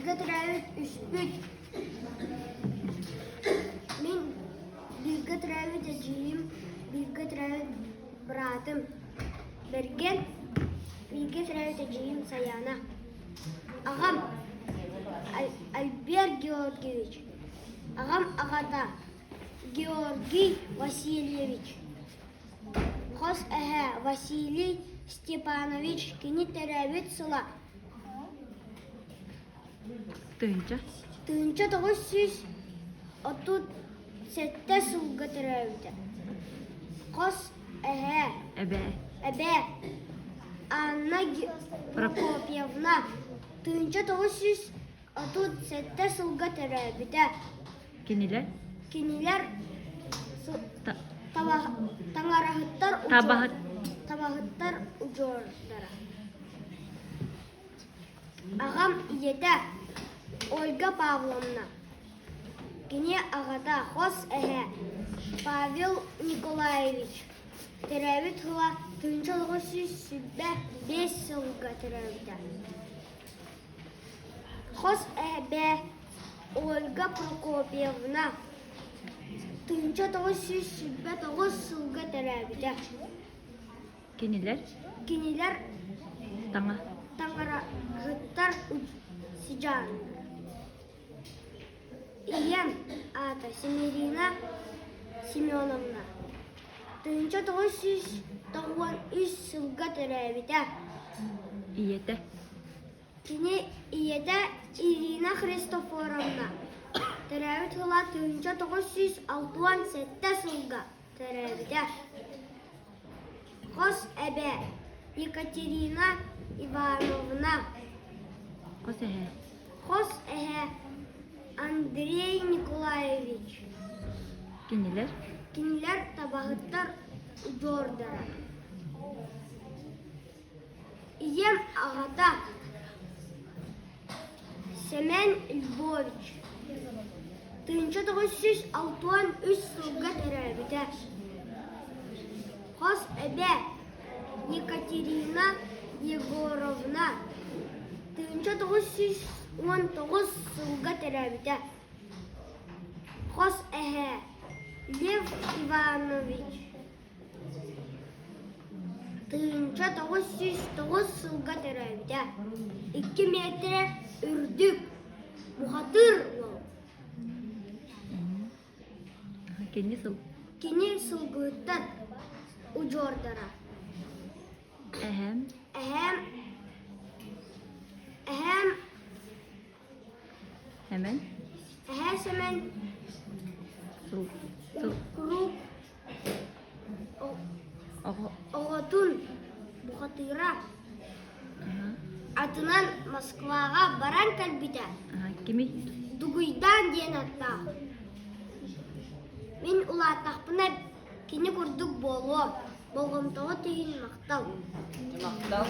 Бииргэ төрөөбүт үспүт. Мин бииргэ төрөөбүт эдьиийим, бииргэ төрөөбүт быраатым Бэргэн, бииргэ төрөөбүт эдьиийим Сайаана. Аҕам Альберт Георгиевич, аҕам аҕата Георгий Васильевич, хос эһээ Василий Степанович кини төрөөбүт сыла Тыһыынча. 1937 сылга төрөөбүтэ. Хос эһээ. Эбээ. Эбээ. Анна Прокопьевна 1937 сылга төрөөбүтэ. Кинилэр? Кинилэр таҥараһыттар Табаһыт. табаһыттар удьуордара. Аҕам ийэтэ Ольга Павловна, кини аҕата хос эһээ Павел Николаевич төрөөбүт сыла 1925 сылга төрөөбүтэ. Хос эбээ Ольга Прокопьевна 1929 сылга төрөөбүтэ. Кинилэр? Кинилэр Таҥа. таҥараһыттар сыдьааннара. Ийэм аата Семерина Семеновна. 1993 сылга төрөөбүтэ. Ийэтэ. Кини ийэтэ Ирина Христофоровна төрөөбүт сыла 1967 сылга төрөөбүтэ. Хос эбээ Екатерина Ивановна. Хос эһээ. Хос эһээ Андрей Николаевич. Кинилэр? Кинилэр табаһыттар удьуордара. Ийэм аҕата Сэмэн Львович 1963 сылга төрөөбүтэ. Хос эбээ Екатерина Егоровна 1919 сылга төрөөбүтэ. Хос эһээ Лев Иванович 1909 сылга төрөөбүтэ. 2 миэтэрэ үрдүк, бухатыыр уол. Кини сыл Кини сылгыһыттар удьуордара. Эһэм Эһэм Эһэм Сэмэн Эһээ Сэмэн сыл сыл куруук оҕотун бухатыыра атынан Москваҕа баран кэлбитэ. Кимий? Дугуйдаан диэн аттаах. Мин улааттахпына кини курдук буолуом. Болҕомтоҕут иһин махтал. Махтал.